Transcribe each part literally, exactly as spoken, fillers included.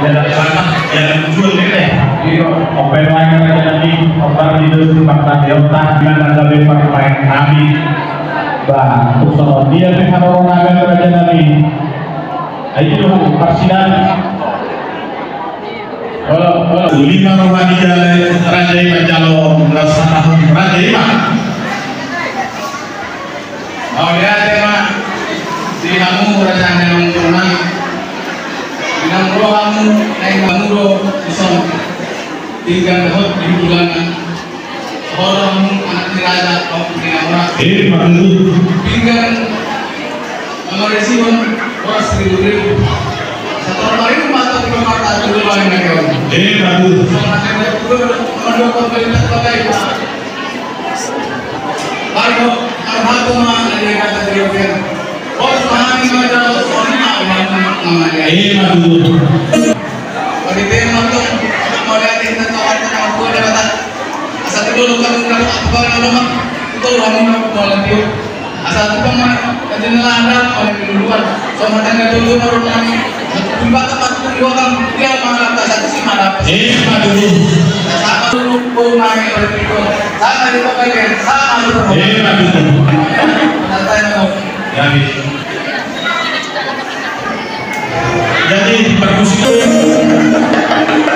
Dalam sana, dalam tujuan ini. Iyo, open line raja nami, open leaders di partai otak, di mana gabe partai nami. Bah, usaha dia pe haroro nami raja nami. Ayo, parsidan. Olo, olo. Lima rumah di jalan raja i manjalo rasa tahun raja i ma. Mauliate ma di hamu raja ni hamu nami. Di na ro hamu, naeng hamu do dison. Pinggan dohot di bulan. Ho do hamu anak ni raja, ho di na ro. Eh, betul. Pinggan na marisi on, horas ribu-ribu. Sator paribu mata di mata tu bulan na kau. Eh, betul. Sama ada tu, sama dua kau beli tak pakai. Argo, argo ma na dia kata dia kan. Bos pahami ma jalo, soalnya apa namanya? Iya, betul. Pada dia nonton, mau lihat kita tahu apa nama gua dia kata. Asal dulu kan udah apa nama? Itu lama mau lihat dia. Asal tu kan mana? Kan jelas ada, mau lihat duluan. Sama tangga dulu baru nanya. Jumpa tempat pembuangan dia malah tak satu sih malah. Eh, betul. Sama dulu, oh, naik oleh itu. Sama di pokoknya, sama dulu. Eh, betul. Santai, no. Jadi. Jadi, permusik.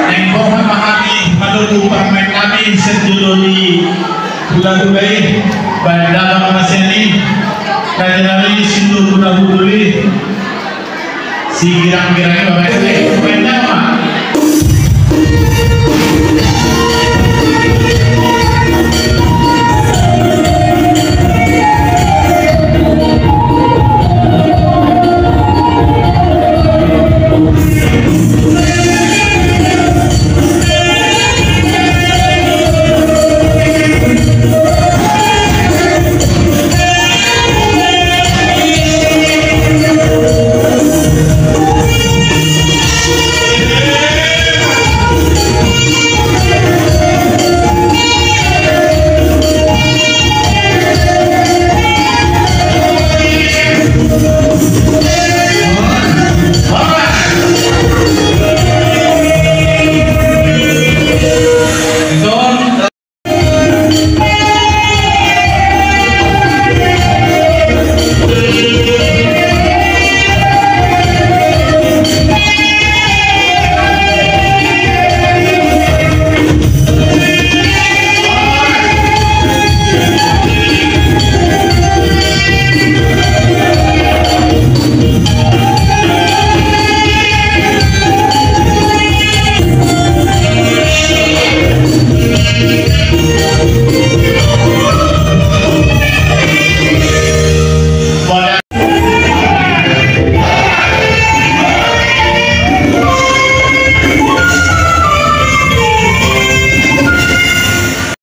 Yang kau pahami, menunggu permen kami, sejudul di hula-hula i, baen damang na sian i, raja nami, sindur hula-hula i. Si girang-girang i, bapak i.